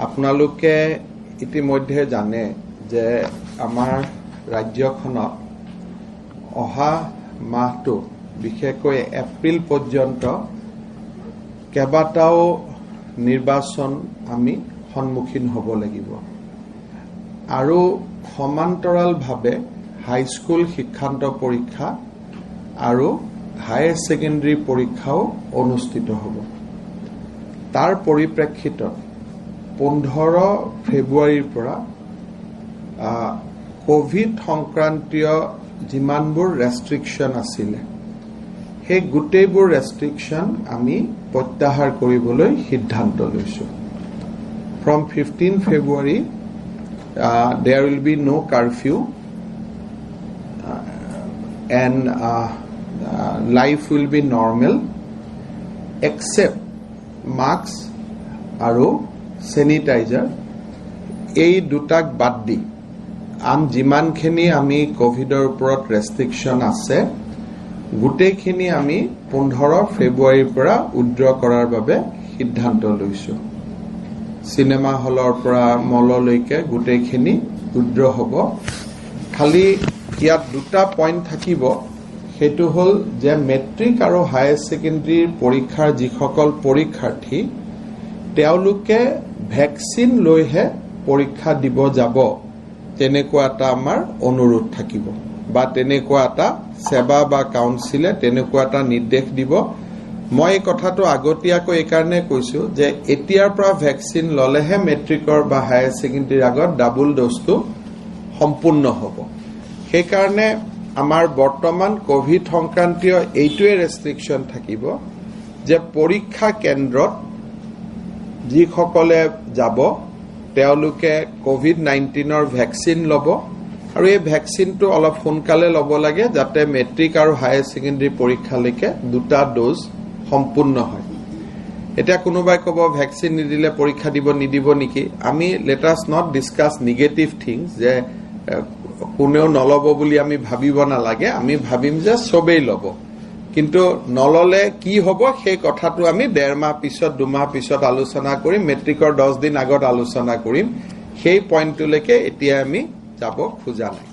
আপোনালোকে ইতিমধ্যে জানে যে আমাৰ ৰাজ্যখনত অহা মাহটো, বিশেষকৈ এপ্ৰিল পৰ্যন্ত কেইবাটাও নিৰ্বাচন আমি সন্মুখীন হ'ব লাগিব আৰু সমান্তৰালভাৱে হাইস্কুল শিক্ষান্ত পৰীক্ষা আৰু হায়াৰ ছেকেণ্ডেৰী পৰীক্ষাও অনুষ্ঠিত হ'ব। তাৰ পৰিপ্ৰেক্ষিতত 15 ফেব্ৰুৱাৰীৰ পৰা ক'ভিড সংক্ৰান্তীয় যিমানবোৰ ৰেষ্ট্ৰিকশ্যন আছিলে, সেই গোটেইবোৰ ৰেষ্ট্ৰিকশ্যন আমি প্ৰত্যাহাৰ কৰিবলৈ সিদ্ধান্ত লৈছোঁ। From 15 February, there will be no curfew and life will be normal except mask আৰু চেনিটাইজাৰ। এই দুটাক বাদ দি আন যিমানখিনি আমি ক'ভিডৰ ওপৰত ৰেষ্ট্ৰিকশ্যন আছে, গোটেইখিনি আমি 15 ফেব্ৰুৱাৰীৰ পৰা উইড্ৰ কৰাৰ বাবে সিদ্ধান্ত লৈছোঁ। চিনেমা হলৰ পৰা মললৈকে গোটেইখিনি উইড্ৰ হ'ব। খালি ইয়াত দুটা পইণ্ট থাকিব। সেইটো হ'ল যে মেট্ৰিক আৰু হায়াৰ ছেকেণ্ডেৰীৰ পৰীক্ষাৰ যিসকল পৰীক্ষাৰ্থী, তেওঁলোকে ভেকচিন লৈহে পৰীক্ষা দিব যাব, তেনেকুৱা এটা আমাৰ অনুৰোধ থাকিব বা তেনেকুৱা এটা ছেবা বা কাউন্সিলে তেনেকুৱা এটা নিৰ্দেশ দিব। মই এই কথাটো আগতীয়াকৈ এইকাৰণে কৈছো যে এতিয়াৰ পৰা ভেকচিন ল'লেহে মেট্ৰিকৰ বা হায়াৰ ছেকেণ্ডেৰীৰ আগত ডাবুল ড'জটো সম্পূৰ্ণ হ'ব। সেইকাৰণে আমাৰ বৰ্তমান ক'ভিড সংক্ৰান্তীয় এইটোৱে ৰেষ্ট্ৰিকশ্যন থাকিব যে পৰীক্ষা কেন্দ্ৰত যিসকলে যাব, তেওঁলোকে ক'ভিড 19ৰ ভেকচিন ল'ব আৰু এই ভেকচিনটো অলপ সোনকালে ল'ব লাগে, যাতে মেট্ৰিক আৰু হায়াৰ ছেকেণ্ডেৰী পৰীক্ষালৈকে দুটা ড'জ সম্পূৰ্ণ হয়। এতিয়া কোনোবাই ক'ব, ভেকচিন নিদিলে পৰীক্ষা দিব নিদিব নেকি? আমি let us not discuss negative things যে কোনেও নল'ব বুলি আমি ভাবিব নালাগে। আমি ভাবিম যে চবেই ল'ব, কিন্তু নল'লে কি হ'ব, সেই কথাটো আমি ডেৰ মাহ পিছত, 2 মাহ পিছত আলোচনা কৰিম। মেট্ৰিকৰ 10 দিন আগত আলোচনা কৰিম। সেই পইণ্টটোলৈকে এতিয়া আমি যাব খোজা নাই।